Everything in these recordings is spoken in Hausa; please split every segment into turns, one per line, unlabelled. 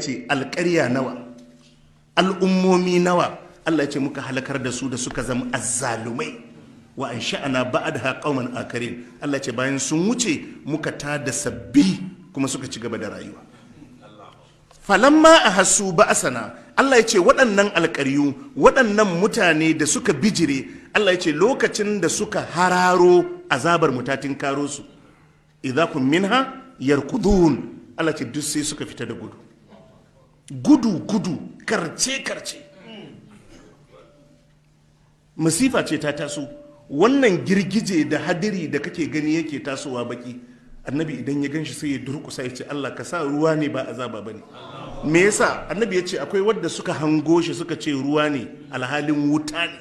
Ce alƙarya nawa, al'ummomi nawa Allah ya ce muka halakar da su da suka zama azzalumai. Wa an sha'ana ba'daha qauman akarin. Allah ya ce bayan sun wuce muka tada sabbi kuma suka ci gaba da rayuwa. Falamma a hasu ba'asana, Allah ya ce waɗannan alƙaryu, waɗannan mutane da suka bijire, Allah ya ce lokacin da suka hararo azabar mutatin karo su, idza hum minha yarkudun, Allah ce duk sai suka fita da gudu, gudu gudu, karce karce. Masifa ce ta taso. Wannan girgije da hadiri da kake gani yake tasowa baki, annabi idan ya ganshi sai ya durkusa ya ce, "Allah ka sa ruwa ne ba azaba bane." Me yasa? Annabi ya ce akwai wadda suka hango shi suka ce ruwa ne, alhalin wuta ne.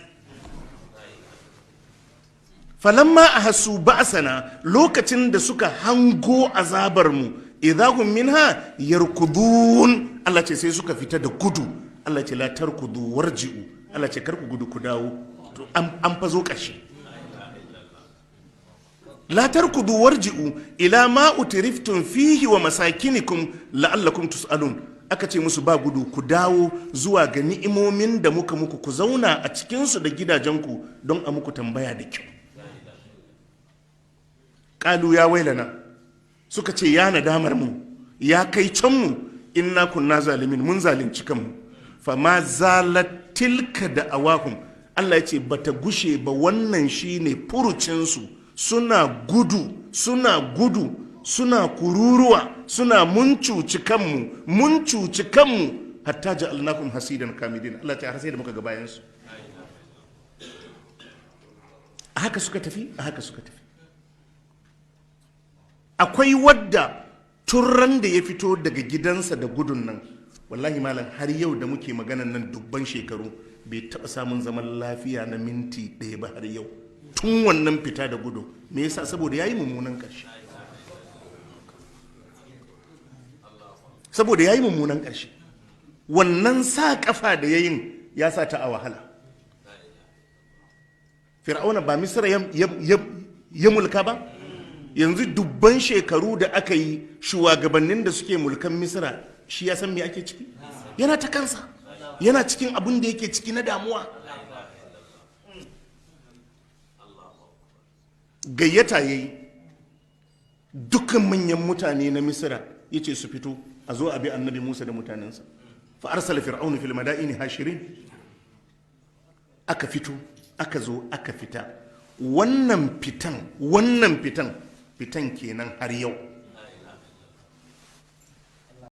Falamma a hasu ba'sana, lokacin da suka hango azabar mu, idahum minha yarkudun, Allah ce sai suka fita da gudu. Allah ce, "La tarkudu warji'u." Allah ce, "Kar ku gudu, ku dawo." To an fazo ƙarshe. La tarkudu warji'u ila ma utriftum fihi wa masakinikum la'allakum tus'alun. Aka ce musu ba gudu, ku dawo zuwa ga ni'imomin da muka muku, ku zauna a cikinsu da gidajenku don a muku tambaya da kyau. Qalu ya wailana, suka ce ya nadamar mu, ya kai can mu, inna kunna zalimin, mun zalunci kanmu. Fama zalat tilka da'awahum, Allah ya ce bata gushe ba, wannan shine furucinsu, suna gudu, suna gudu, suna kururuwa, suna mun cuci kanmu, mun cuci kanmu, hatta ja'alnahum hasidan kamidin. Allah ya ce har sai da muka ga bayansu. A haka suka tafi, a haka suka tafi. Akwai wadda turran da ya fito daga gidansa da gudun nan, wallahi malam, har yau da muke maganan nan, dubban shekaru, bai taɓa samun zaman lafiya na minti ɗaya ba har yau, tun wannan fita da gudu. Me yasa? Saboda ya yi mummunan ƙarshe, saboda ya yi mummunan ƙarshe. Wannan sa ƙafa da yayin ya sa ta a wahala. Fir'auna ba Misra ya mulka ba? Yanzu dubban shekaru da aka yi, shugabannin da suke mulkan Misra, shi ya san me ake ciki? Yana ta kansa, yana cikin abin da yake ciki na damuwa. Gayyata ya yi dukkan manyan mutane na Misra, ya ce su fito a zo a bi Annabi Musa da mutanensa. Fa arsala Fir'aunu fil madaini hashirin. Aka fito, aka zo, aka fita. Wannan fitan, wannan fitan, fitan kenan har yau.